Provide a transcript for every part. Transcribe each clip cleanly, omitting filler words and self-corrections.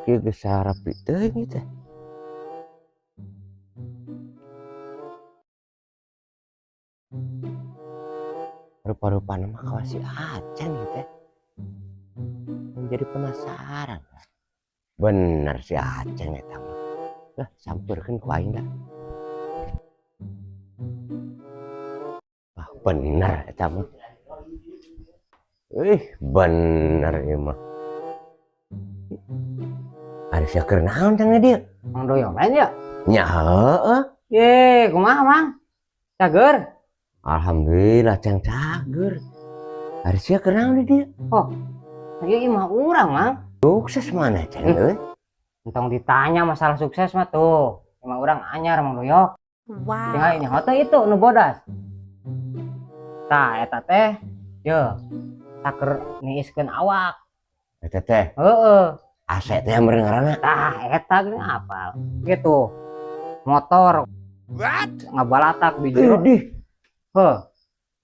Kieu geus rapi teuing ieu teh. Rupa-rupana mah kawas si Aceng ieu teh. Jadi penasaran. Bener si Aceng eta mah. Lah sampeurkeun ku aing da. Ah, bener eta mah. Ih, bener ieu mah. Ari sia keur naon cenah dieu? Mang Doyok lain ya? Nya heueuh. Ye, kumaha Mang? Cager? Alhamdulillah cang cager. Ari sia keur naon di dieu? Oh, ieu imah urang Mang. Sukses mana cang euy? Entong ditanya masalah sukses mah tuh. Imah urang anyar Mang Doyok. Wow. Tinggal ini hote itu nu bodas. Tah eta teh ye saker niiskeun awak. Eta teh. Heeh. AC teh meureun ngaranna. Tah eta geuning apal. Gitu. Motor. What? Ngabalatak di jero. Idih. Heuh.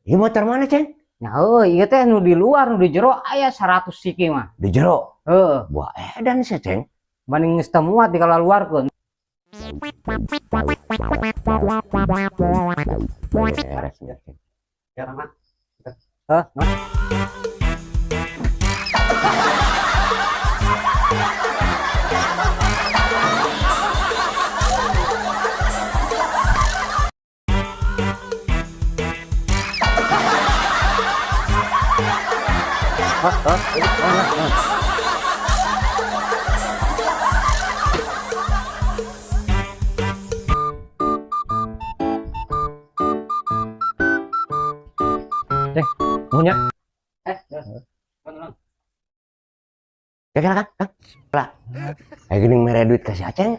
Ieu motor mana, Ceng? Nya heueuh, ieu teh nu di luar, nu di jero aya 100 siki mah. Di jero? Heeh. Wah, edan sih, Ceng. Banding geus teu muat di kalaluarkeun. Beres, beres, Ceng. Ya, Mak. Heh, Mak. Hah, hah, hah, hah. Ceng, nuhun ya. Ya, kira, Kang, Kang. Lah. Ayo geuning mere duit ka si Aceng.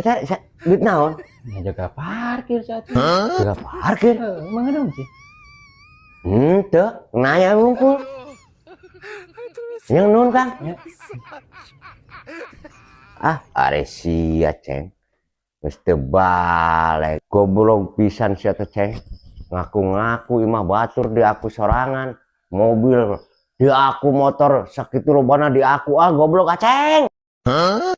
Eta duit naon? Ya jaga parkir si Aceng. Jaga parkir? Heeh, emang ada sih? Henteu, nanya wungkul. Yang nuhun, Kang. Ya. Ah, are sia, Ceng. Geus teu balik. Goblok pisan sia teh, Ceng. Ngaku-ngaku imah batur di aku sorangan, mobil di aku, motor sakitu lobana di aku, ah goblok Aceng. Huh?